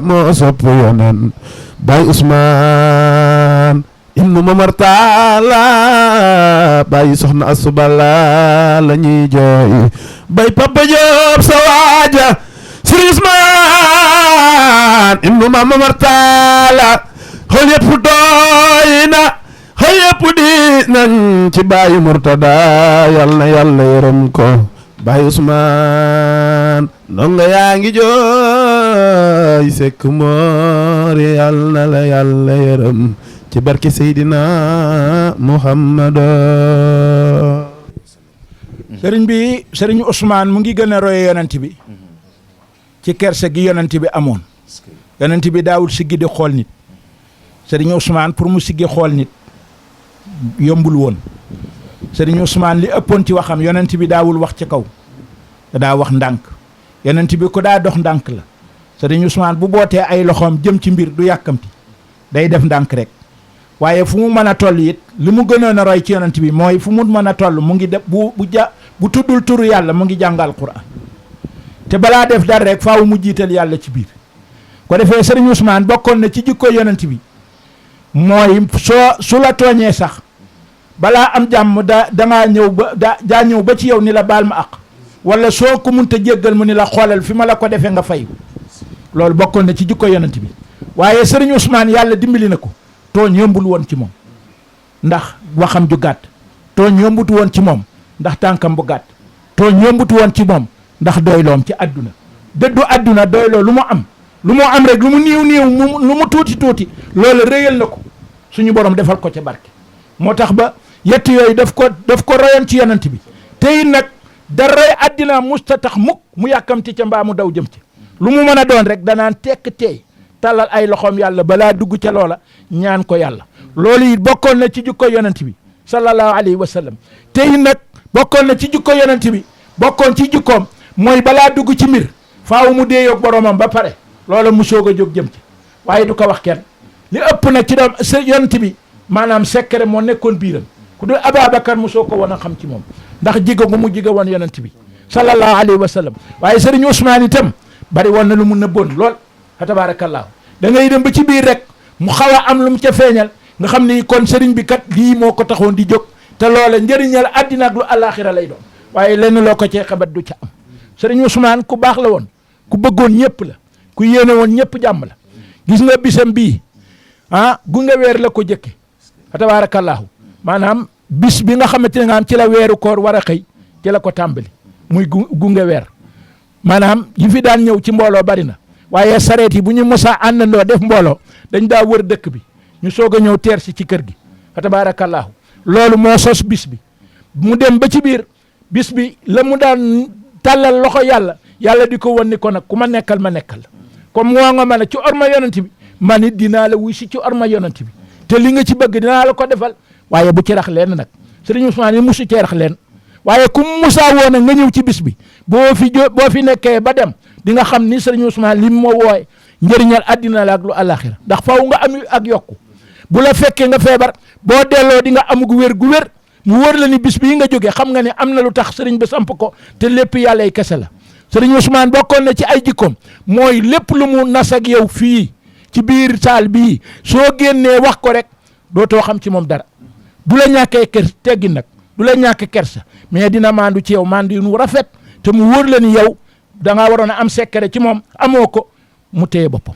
moo sopp yonen baay Ousmane ibnu Mamar Taala baay soxna Asubala la ñuy jooy baay Papa Diop sa waaja Sëriñ Ousmane ibnu Mamar Taala xol yëpp doy na xol yëpp di nañ ci baay Murtada yal na yàlla yërëm ko baay Ousmane ndongo yaa ngi jooy sekk moor yal na la yàlla yërëm ci barke Seydina Muhammad sëriñ Ousmane mu ngi gën a roye yonent bi ci kerse gi yonent bi amoon yonent bi daawul siggi di xool nit sëriñ Ousmane pour mu siggi xool nit yombul woon sëriñ Ousmane li ëppoon ci waxam yonent bi daawul wax ci kaw daa wax ndànk yonent bi ko daa dox ndànk la sëriñ Ousmane bu bootee ay loxoom jëm ci mbir du yàkkamti day def ndànk rek waaye fu mu mën a toll it li mu gënoon a roy ci yonent bi mooy fu mu mën a toll mu ngi def bu tuddul turu yàlla mu ngi jàngal Qur'an te balaa def dara rek faaw mu jiital yàlla ci biir ko defee sëriñ Ousmane bokkoon na ci jikko yonent bi mooy su la tooñee sax balaa am jàmm dangaa ñëw ba daa ñëw ba ci yow ni la baal ma àq wala soo ko munta jéggal mu ni la xoolal fi ma la ko defee nga fay loolu bokkoon na ci jikko yonent bi waaye sëriñ Ousmane yàlla dimbali na ko tooñ yombul woon ci moom ndax waxam ju gàtt tooñ yombut woon ci moom ndax tànkam bu gàtt tooñ yombut woon ci moom ndax doyloom ci àdduna dëddu àdduna doyloo lu mu am rek lu mu niiw lu mu tuuti loolu réyal na ko suñu borom defal ko ca barke moo tax ba yett yooyu daf ko royoon ci yonent bi tey nag daray àddina musta tax mukk mu yàkkamti ca mbaa mu daw jëm ci lu mu mën a doon rek danaan tekk teey tàllal ay loxoom yàlla balaa dugg ca loola ñaan ko yàlla loolu it bokkoon na ci jukko yonent bi sallallahu alayhi wa sallam tey nag bokkoon na ci jukko yonent bi bokkoon ci jukkoom mooy balaa dugg ci mbir faaw mu deeyoog boromam ba pare loola mu soog a jóg jëm ci waaye du ko wax kenn li ëpp nag ci doom yonent bi maanaam secret moo nekkoon biiram ku dul Ababacar mu soo ko woon a xam ci moom ndax jiga gu mu jiga woon yonent bi sallallahu alayhi wa sallam waaye sëriñ Ousmane itam bari woon na lu mu nëbboon lool fa tabaarakallaahu da ngay dem ba ci biir rek mu xaw a am lu mu ca feeñal nga xam ni kon sëriñ bi kat lii moo ko taxoon di jóg te loola njëriñal àddina ak lu àllaaxira lay doon waaye lenn loo ko cee xabat du ca am sëriñ Ousmane ku baax la woon ku bëggoon ñëpp la ku yéene woon ñëpp jàmm la gis nga bisam bii gunge weer la ko jëkke fa tabaarakallaahu maanaam bis bi nga xamante ne nga am ci la weeru koor war a xëy ci la ko tàmbali muy gunge weer maanaam yi fi daan ñëw ci mbooloo bari na waaye sareet yi bu ñu mosaa àndandoo def mbooloo dañ daa wër dëkk bi ñu soog a ñëw teer si ci kër gi fa tabaarakallaahu loolu moo sos bis bi mu dem ba ci biir bis bi la mu daan tàllal loxo yàlla di ko wan ni ko nag ku ma nekkal ma nekkal la comme woo nga ma ne ci orma yonent bi man it dinaa la wuy si ci orma yonent bi te li nga ci bëgg dinaa la ko defal waaye bu ci rax leen nag sëriñ Ousmane yi musu cee rax leen waaye ku musaa woon nga ñëw ci bis bi boo fi nekkee ba dem di nga xam ni sëriñ Ousmane lim moo wooye njëriñal àddina la ak lu àllaaxira ndax faw nga am ak yokku bu la fekkee nga feebar boo delloo di nga amug wér gu wér mu wóor la ni bis bii nga jógee xam nga ne am na lu tax sëriñ bi samp ko te lépp yàlla ay kese la sëriñ Ousmane bokkoon na ci ay jikkoom mooy lépp lu mu nas ak yow fii ci biir saal bii soo génnee wax ko rek dootoo xam ci moom dara du la ñàkkee teggin nag du la ñàkk kersa mais dina maandu ci yow maandu yu nu rafet te mu wóor la ni yow da ngaa waroon a am secret ci moom amoo ko mu téye boppam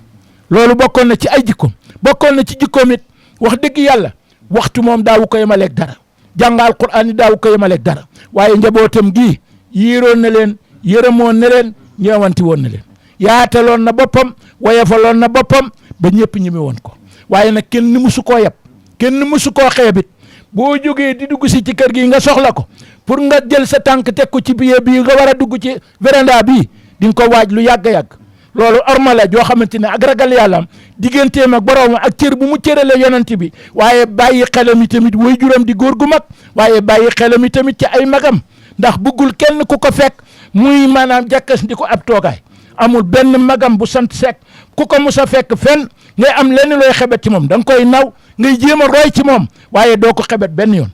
loolu bokkoon na ci ay jikkoom bokkoon na ci jikkoom it wax dëgg yàlla waxtu moom daawu ko yemaleeg dara jàngal Qur'an yi daawu ko yemaleeg dara waaye njabootam gii yiiroon na leen yërëmoon na leen ñeewanti woon na leen yaataloon na boppam wayefaloon na boppam ba ñëpp ñimi woon ko waaye nag kenn musu koo yeb kenn musu koo xeebit boo jógee di dugg si ci kër gi nga soxla ko pour nga jël sa tànk teg ko ci biir bii nga war a dugg ci véranda bii di nga ko waaj lu yàgg-yàgg loolu orma la joo xamante ne ak ragal yàlla am digganteem ak boroom ak cër bu mu cërale yonent bi waaye bàyyi xelam yi tamit way juram di góor gu mag waaye bàyyi xelam yi tamit ci ay magam ndax bëggul kenn ku ko fekk muy maanaam jàkkas ndi ko ab toogaay amul benn magam bu sant Seck ku ko mus a fekk fenn ngay am lenn looy xebet ci moom da nga koy naw ngay jéem a roy ci moom waaye doo ko xebet benn yoon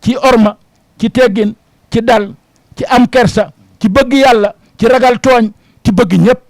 ci orma ci teggin ci dal ci am kersa ci bëgg yàlla ci ragal tooñ ci bëgg ñëpp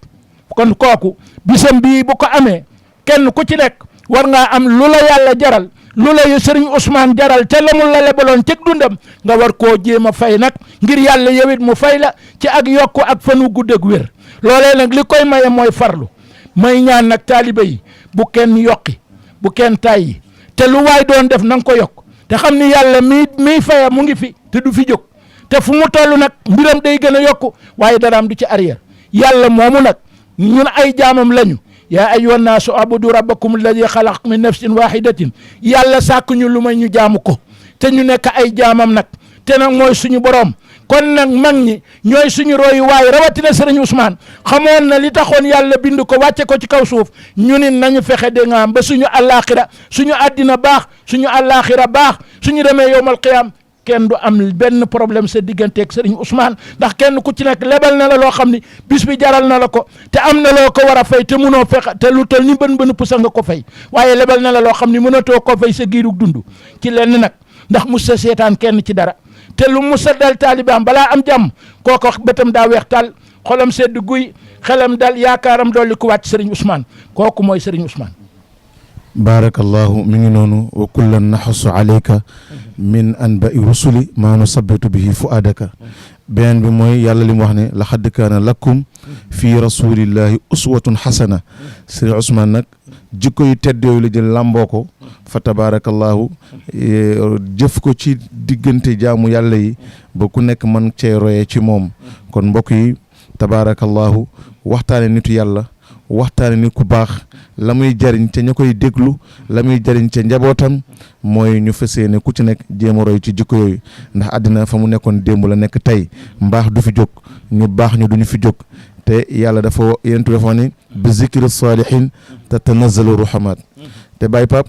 kon kooku bisam bii bu ko amee kenn ku ci nekk war ngaa am lu la yàlla jaral lu la sëriñ Ousmane jaral te la mu la lebaloon cëg dundam nga war koo jéem a fay nag ngir yàlla yewit mu fay la ci ak yokku ak fanu gudd ak wér loolee nag li koy maye mooy farlu may ñaan nag taaliba yi bu kenn yokki bu kenn tàyyi te lu waay doon def na nga ko yokk te xam ni yàlla miy faya mu ngi fi te du fi jóg te fu mu toll nag mbiram day gën a yokku waaye daraam du ci arrière yàlla moomu nag ñun ay jaamam lañu yaa ayyuhan naasu abudu rabbakum alladi xalaq min nafsin wahidatin yàlla sàkk ñu lu may ñu jaamu ko te ñu nekk ay jaamam nag te nag mooy suñu borom kon nag mag ñi ñooy suñu royu waaye rawatina sëriñ Ousmane xamoon na li taxoon yàlla bind ko wàcce ko ci kaw suuf ñu ni nañu fexe de nga am ba suñu àllaaxira suñu àddina baax suñu àllaaxira baax suñu demee yowmal qiyaam kenn du am benn problème sa digganteeg sëriñ Ousmane ndax kenn ku ci nekk lebal na la loo xam ni bis bi jaral na la ko te am na loo ko war a fay te munoo fexe te lu tol ni bën pusa nga ko fay waaye lebal na la loo xam ni mënatoo ko fay sa giirug dund ci lenn nag ndax mus sa seetaan kenn ci dara te lu mu sa dal taalibaam balaa am jàmm kooko bëtam daa weex tal xolam sedd guy xelam dal yaakaaram dolli ku wàcc sëriñ Ousmane kooku mooy sëriñ Ousmane. baarakallahu mi ngi noonu wa kullan naxasu alayka min anba'i rusuli maa nusabitu bihi fuadaka beneen bi mooy yàlla li mu wax ne laqad kaana lakum fi rasulillahi uswatun xasana sëriñ Ousmane nag jikko yu tedd yooyu la jël làmboo ko fa tabaarakallahu jëf ko ci diggante jaamu yàlla yi ba ku nekk man cee royee ci moom kon mbokk yi tabaarakallahu waxtaane nitu yàlla waxtaane nit ku baax la muy jariñ ca ña koy déglu la muy jariñ ca njabootam mooy ñu fas yéene ku ci nekk jéem a roy ci jikko yooyu ndax àddina fa mu nekkoon démb la nekk tey mbaax du fi jóg ñu baax ñu duñu fi jóg te yàlla dafa yentu dafa ne bi zikri salihin tatanazzalu ruhamaat te bàyyi pap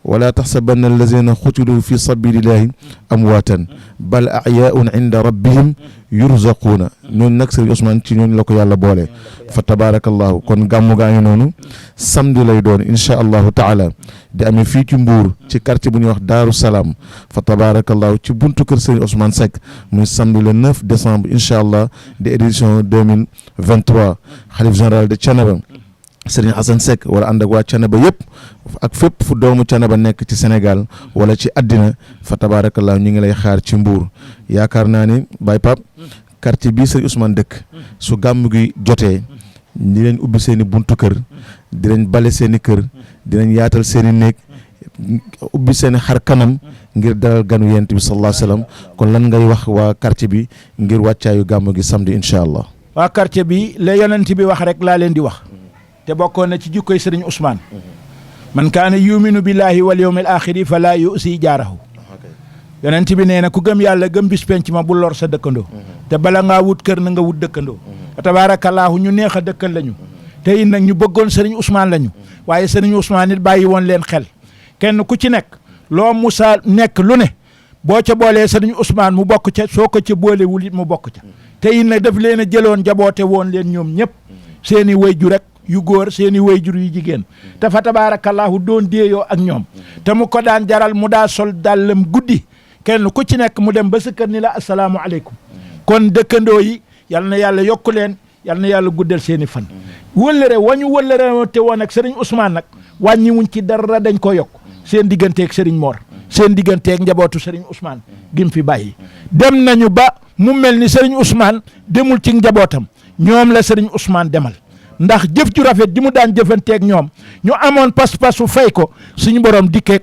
wala taxsabanna allazina xutilu fi sabilillahi amwaatan bal ahyaun inda rabbihim yurzaquuna ñooñu nag sëriñ Ousmane ci ñooñu la ko yàlla boole fa tabaarakallahu kon gàmmu gaa ngi noonu samedi lay doon incha allahu taala di amee fii ci Mbuur ci quartier bu ñuy wax Daaru Salaam fa tabaarakallahu ci buntu kër sëriñ Ousmane Seck muy samedi le 9 décembre incha allah di édition 2023 xalif général de Thiénaba Sëriñ Assane Seck wala ànd ak waa Thiénaba yëpp ak fépp fu doomu Thiénaba nekk ci Sénégal wala ci àddina fa tabaarakallah ñu ngi lay xaar ci Mbuur yaakaar naa ni Baye Pape quartier bii Sëriñ Ousmane dëkk su gàmm gi jotee di leen ubbi seen i buntu kër dinañ bale seen i kër dinañ yaatal seen i néeg ubbi seen i xar kanam ngir dalal ganu yent bi sallallahu alayhi wa sallam kon lan ngay wax waa quartier bi ngir wàccaayu gàmm gi samedi incha allah. waa quartier bi la yonent bi wax rek laa leen di wax. te bokkoon na ci jikkoy sëriñ Ousmane man kaana yuminu billahi wal yawmil axiri fala yusi jaarahu yonent bi nee na ku gëm yàlla gëm bis penc ma bu lor sa dëkkandoo te bala ngaa wut kër na nga wut dëkkandoo tabaarakallaahu ñu neex a dëkkal lañu te it nag ñu bëggoon sëriñ Ousmane lañu waaye sëriñ Ousmane it bàyyi woon leen xel kenn ku ci nekk loo musa nekk lu ne boo ca boolee sëriñ Ousmane mu bokk ca soo ko ca boolewul it mu bokk ca te it nag daf leen a jëloon jaboote woon leen ñoom ñëpp seeni wayjur rek yu góor seeni wayjur yu jigéen te fa tabaarakallaahu doon déeyoo ak ñoom te mu ko daan jaral mu daa sol dàllam guddi kenn ku ci nekk mu dem ba sa kër ni la asalaamualeykum kon dëkkandoo yi yal na yàlla yokku leen yal na yàlla guddal seeni fan wëllëre wañu wëllëre te woon ak Serigne Ousmane nag wàññiwuñ ci dara dañ ko yokk seen digganteeg Serigne Mor seen digganteeg njabootu Serigne Ousmane gim fi bàyyi dem nañu ba mu mel ni Serigne Ousmane demul ci njabootam ñoom la Serigne Ousmane demal ndax jëf ju rafet ji mu daan jëfanteeg ñoom ñu amoon pas-pasu fay ko suñu borom dikkeeg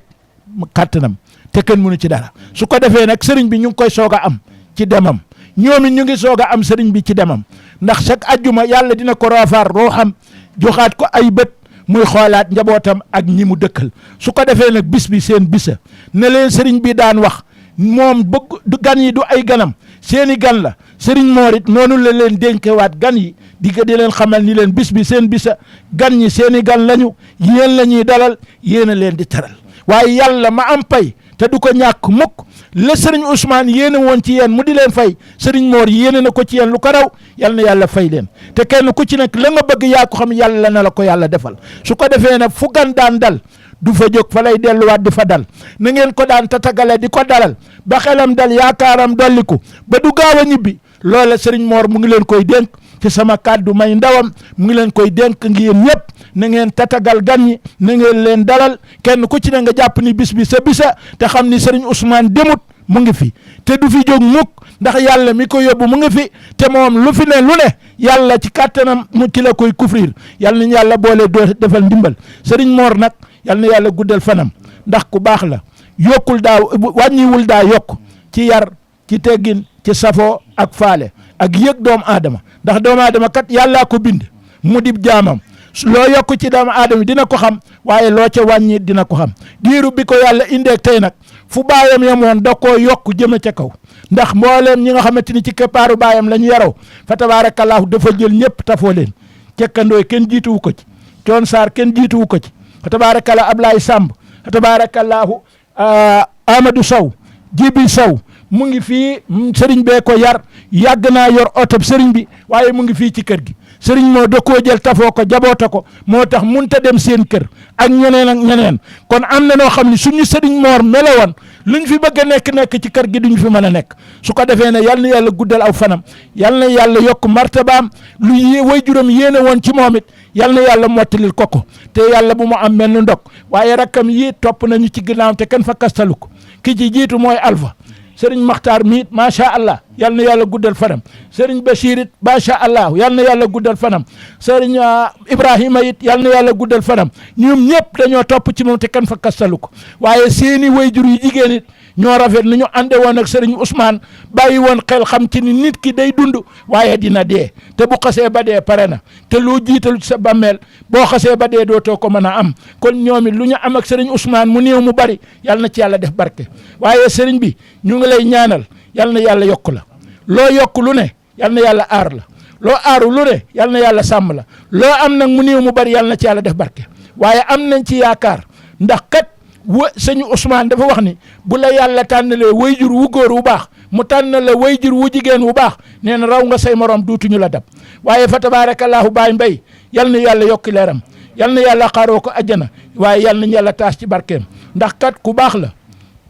kàttanam te kenn mënu ci dara su ko defee nag Serigne bi ñu ngi koy soog a am ci demam ñoom it ñu ngi soog a am Serigne bi ci demam ndax chaque ajjuma yàlla dina ko roofaar rooxam joxaat ko ay bët muy xoolaat njabootam ak ñi mu dëkkal su ko defee nag bis bi seen bisa ne leen Serigne bi daan wax moom bëgg gan yi du ay ganam seeni gan la Serigne Mor it noonu la leen dénkewaat gan yi di leen xamal ni leen bis bi seen bisa gan ñi seeni gan lañu yéen la ñuy dalal yéen a leen di teral waaye yàlla ma am pay te du ko ñàkk mukk la Serigne Ousmane yéene woon ci yéen mu di leen fay Serigne Mor yéene na ko ci yéen lu ko raw yal na yàlla fay leen te kenn ku ci nekk la nga bëgg yaa ko xam yàlla na la ko yàlla defal su ko defee nag fu gan daan dal du fa jóg fa lay delluwaat di fa dal na ngeen ko daan tatagale di ko dalal ba xelam dal yaakaaram dolliku ba du gaaw a ñibbi loola Serigne Mor mu ngi leen koy dénk ci sama kàddu may ndawam mu ngi leen koy dénk ngeen ñëpp na ngeen tatagal gan ñi na ngeen leen dalal kenn ku ci ne nga jàpp ni bis bi sa bisa te xam ni Serigne Ousmane demut mu ngi fi te du fi jóg mukk ndax yàlla mi ko yóbbu mu ngi fi te moom lu fi ne lu ne yàlla ci kàttanam mu ci la koy couvrir yàlla nañu yàlla boole doo defal ndimbal Serigne Mor nag yàlla na yàlla guddal fanam ndax ku baax la yokkul daa wàññiwul daa yokk ci yar ci teggin ci safoo ak faale ak yëg doomu aadama ndax doomu aadama kat yàllaa ko bind mu dib jaamam loo yokk ci doomu aadama dina ko xam waaye loo ca wàññi dina ko xam diiru bi ko yàlla indeeg tey nag fu baayam yemoon da koo yokk jëme ca kaw ndax mbooleem ñi nga xamante ni ci keppaaru baayam la ñu yaroo fa tabaarakallaahu dafa jël ñëpp tafoo leen cekkandooy kenn jiituwu ko ci coon saar kenn jiituwu ko ci fa tabaarakallaahu Ablaye Samb fa tabaarakallaahu Amadou Sow Jibi Sow mu ngi fii sëriñ bee ko yar yàgg naa yor oto sëriñ bi waaye mu ngi fii ci kër gi sëriñ moo da koo jël tafoo ko jaboota ko moo tax munta dem seen kër ak ñeneen ak ñeneen kon am na noo xam ne suñu sëriñ Mor melowoon luñ fi bëgg a nekk ci kër gi duñ fi mën a nekk su ko defee ne yal na yàlla guddal aw fanam yal na yàlla yokk martabaam lu way juróom yéene woon ci moom it yal na yàlla mottalil ko te yàlla bu mu am mel ni ndog waaye rakkam yi topp nañu ci ginnaaw te kenn fa kastalu ko ki ci jiitu mooy Alpha Sëriñ Maxtaar miit macha allah yal na yàlla guddal fanam Sëriñ Bachir it macha allah yal na yàlla guddal fanam Sëriñ Ibrahima it yal na yàlla guddal fanam ñoom ñëpp dañoo topp ci moom te kenn fa kastalu ko waaye seeni wayjur yu jigéen it ñoo rafet ni ñu ànde woon ak Sëriñ Ousmane bàyyi woon xel xam ci ni nit ki day dund waaye dina dee te bu xasee ba dee pare na te loo jiitalu ci sa bàmmeel boo xasee ba dee dootoo ko mën a am kon ñoom it lu ñu am ak Sëriñ Ousmane mu néew mu bari yal na ci yàlla def barke waaye sëriñ bi ñu ngi lay ñaanal yal na yàlla yokk la loo yokk lu ne yal na yàlla aar la loo aaru lu ne yal na yàlla sàmm la loo am nag mu néew mu bari yal na ci yàlla def barke waaye am nañ ci yaakaar ndax kat sëñ Ousmane dafa wax ni bu la yàlla tànnalee wayjur wu góor wu baax mu tànn la wayjur wu jigéen wu baax nee na raw nga say morom duutuñu la dab waaye fa tabaarakallaahu baay mbay yal na yàlla yokki leeram yal na yàlla xaaroo ko ajjana waaye yal nañ yàlla taas ci barkeem ndax kat ku baax la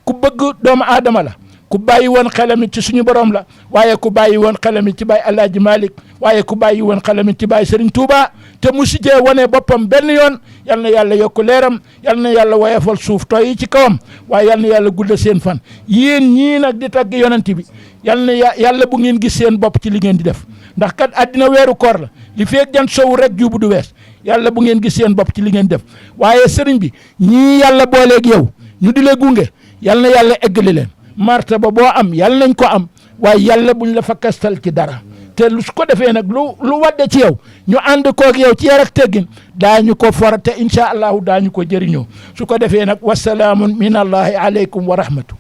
ku bëgg doomu aadama la ku bàyyi woon xelamit ci suñu borom la waaye ku bàyyi woon xelamit ci baay Alaaji Malick waaye ku bàyyi woon xelamit ci baay Serigne Touba te mu si cee wane boppam benn yoon yal na yàlla yokk leeram yal na yàlla woyofal suuf tooy yi ci kawam waaye yal na yàlla guddal seen fan yéen ñii nag di tagg yonent bi yal na yàlla bu ngeen gis seen bopp ci li ngeen di def ndax kat àddina weeru koor la li feeg jant sowu rek juubu du wees yàlla bu ngeen gis seen bopp ci li ngeen def waaye sëriñ bi ñii yàlla booleeg yow ñu di la gunge yal na yàlla eggali leen martaba boo am yal nañ ko am waaye yàlla buñ la fa kastal ci dara te lu su ko defee nag lu wadde ci yow ñu ànd koog yow ci yar ak teggin daañu ko for te incha allahu daañu ko jëriñoo su ko defee nag wasalaamun min allahi aleykum wa rahmatu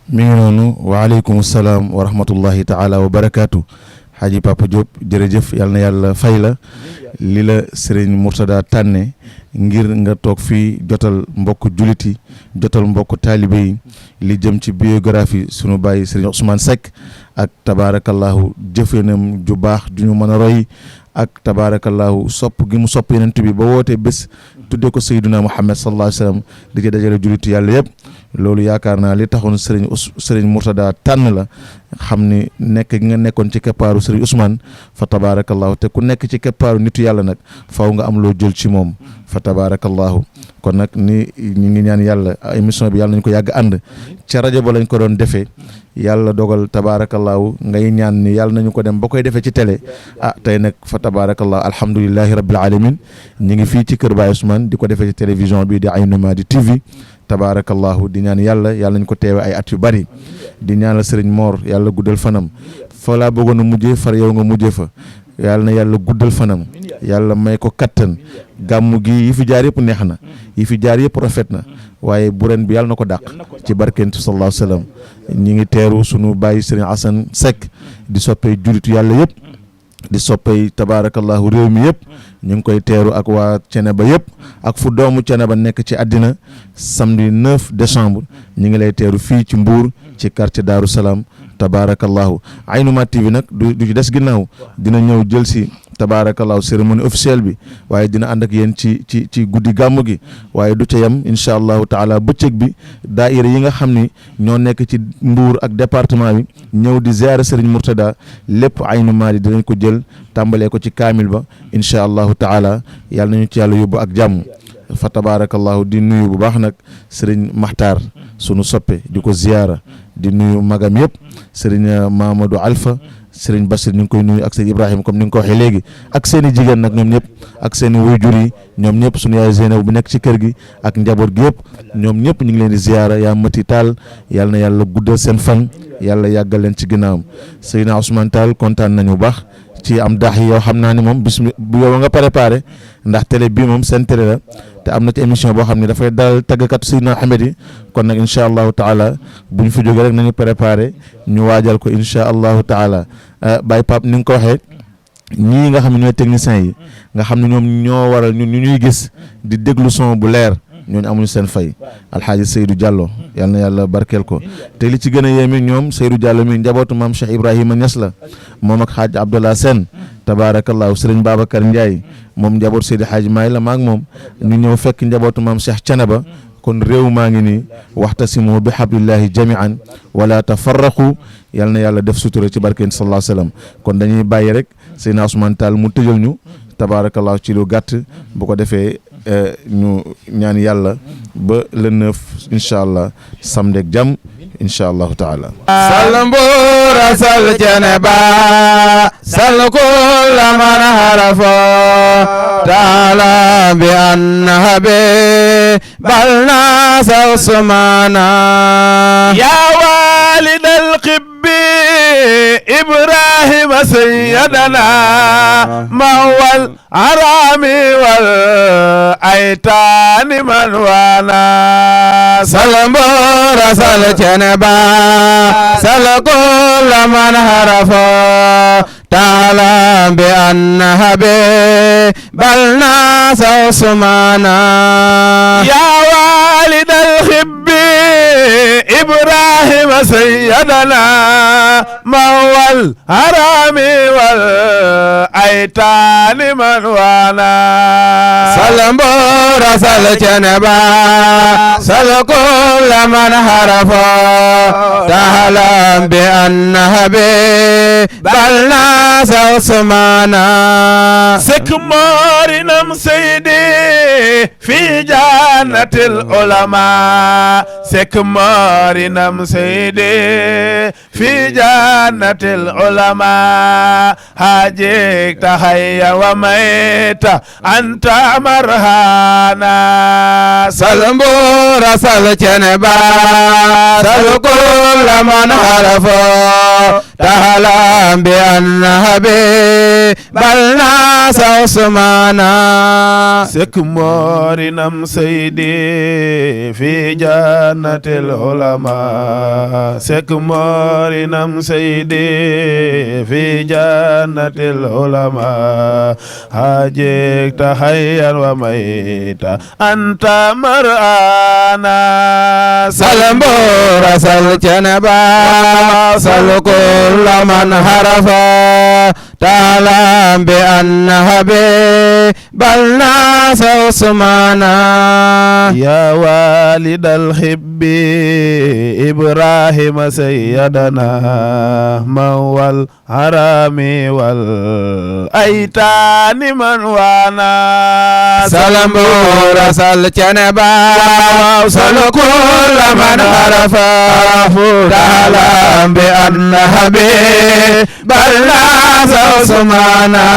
mi ngi noonu waaleykum salaam wa rahmatullahi taala wa barakaatu Haji Papa Diop jërëjëf yal na yàlla fay la li la Serigne Mourtada tànne ngir nga toog fii jotal mbokk jullit yi jotal mbokk taalibe yi li jëm ci biographie sunu bàyyi Serigne Ousmane Seck ak tabaarakallahu jëfenam ju baax ju ñu mën a roy ak tabarakallahu sopp gi mu sopp yenent bi ba wootee bés tudde ko Seydina Muhammad sallallahu alayhi wa sallam di ci dajale jullitu yàlla yëpp loolu yaakaar naa li taxoon Serigne Mourtada tànn la xam ni nekk gi nga nekkoon ci keppaaru Serigne Ousmane fa tabarakallahu te ku nekk ci keppaaru nitu yàlla nag faaw nga am loo jël ci moom fa tabarakallahu kon nag ni ñu ngi ñaan yàlla émission bi yàlla nañu ko yàgg ànd ca rajo ba lañ ko doon defee yàlla dogal tabarakallahu ngay ñaan ni yàlla nañu ko dem ba koy defee ci télé tey nag fa tabarakallahu alhamdulillahi rabbil alamin ñu ngi fii ci kër Baye Ousmane di ko defee ci télévision bi di Aynou Mady TV tabarakallahu di ñaan yàlla nañu ko teewe ay at yu bari di ñaanal Serigne Mor yàlla guddal fanam fa laa bëggoon a mujjee far yow nga mujjee fa yàlla na yàlla guddal fanam yàlla may ko kattan gàmmu gi yi fi jaar yëpp neex na yi fi jaar yëpp rafet na waaye bu ren bi yàlla na ko dàq ci barkent sallallahu alayhi wa sallam ñi ngi teeru sunu bàyyi Serigne Assane Seck di soppee julitu yàlla yëpp di soppee tabarakallahu réew mi yëpp ñu ngi koy teeru ak waa Ceneba yëpp ak fu doomu Ceneba nekk ci àddina samedi 9 décembre ñu ngi lay teeru fii ci Mbour ci quartier Darou Salam tabarakallahu Aynou Mady TV nag du ci des ginnaaw dina ñëw jël si tabarakallahu cérémonie officielle bi waaye dina ànd ak yéen ci guddi gàmmu gi waaye du ca yem incha allahu taala bëccëg bi daayira yi nga xam ni ñoo nekk ci Mbour ak département bi ñëw di ziara Serigne Mourtada lépp Aynou Mady dinañ ko jël tàmbalee ko ci kaamil ba incha allahu taala yàlla nañu ci yàlla yóbbu ak jàmm fa tabarakallahu di nuyu bu baax nag Serigne Makhtar sunu soppe di ko ziara di nuyu magam yëpp Serigne Mamadou Alpha Serigne Bassir ñu ngi koy nuyu ak Serigne Ibrahima comme ni nga ko waxee léegi ak seen i jigéen nag ñoom ñëpp ak seen i waajur yi ñoom ñëpp sunu yaay Zeynab bu nekk ci kër gi ak njaboot gi yëpp ñoom ñëpp ñu ngi leen di ziara yaa mati taal yàlla na yàlla guddal seen fan yàlla yàggal leen ci ginnaawam Seydina Ousmane Tall kontaan nañu bu baax ci am daax yi yow xam naa ni moom bis bu yow nga préparé ndax télé bii moom seen télé la te am na ci émission boo xam ne dafay dalal tàggkat Seydina Ahmed yi kon nag incha allahu taala bu ñu fi jógee rek nañu préparé ñu waajal ko incha allahu taala Baye Pape ni nga ko waxee ñii nga xam ne ñooy techniciens yi nga xam ne ñoom ñoo waral ñun ñu ñuy gis di déglu son bu leer ñooñu amuñu seen fay alxaaji Seydou Diallo yal na yàlla barkeel ko te li ci gën a yéeme ñoom Seydou Diallo mi njabootu maam Cheikh Ibrahima Niass la moom ak xaaj Abdallah Sène tabarakallahu Serigne Babacar Ndiaye moom njaboot Seydi Hadji Maay la maag moom ñu ñëw fekk njabootu maam Cheikh Thiénaba kon réew maa ngi nii waxtasimu bi hablillahi jamian wala tafarraqu yal na yàlla def sutura ci barkeen sallallahu alayhi wa sallam kon dañuy bàyyi rek Seydina Ousmane Tall mu tëjal ñu tabarakallahu ci lu gàtt bu ko defee ñu ñaan yàlla ba le 9 incha allah samedi ak jàmm incha allahu taala salmbura sal Ceneba sal kulla man harafo taala bi annaha be balna sa usmana ya walidal qibbi ibrahima sayyadana mawal arami wal aytani man wana salmbura sal Ceneba sal kulla man harafo taala bi annaha be balna sa usmana ya walidal khibbi ibrahima sayyadana mawal harami wal aytani man wana salmbura sal Ceneba sal kulla man harafo taala bi annaha be balna sa usmana sek morinam seydi fi jannatil ulama sek morinam seydi fi jannatil ulama hajik tahayya wa maita anta marhana salmbura sal Ceneba sal kulla man harafo taala bi annaha be balna sa usmana sek morinam seydi fi jannatil ulama sek morinam seydi fi jannatil ulama hajik tahayyan wa maita anta mar'ana salmbura sal Ceneba sal kulla man harafa تعلم بأن حبيب الناس عثمانا يا والد الحب إبراهيم سيدنا موى الحرام والأيتام من وانا سلام رسل جنبا وصل كل من عرفه تعلم بأن حبيب الناس عثمانا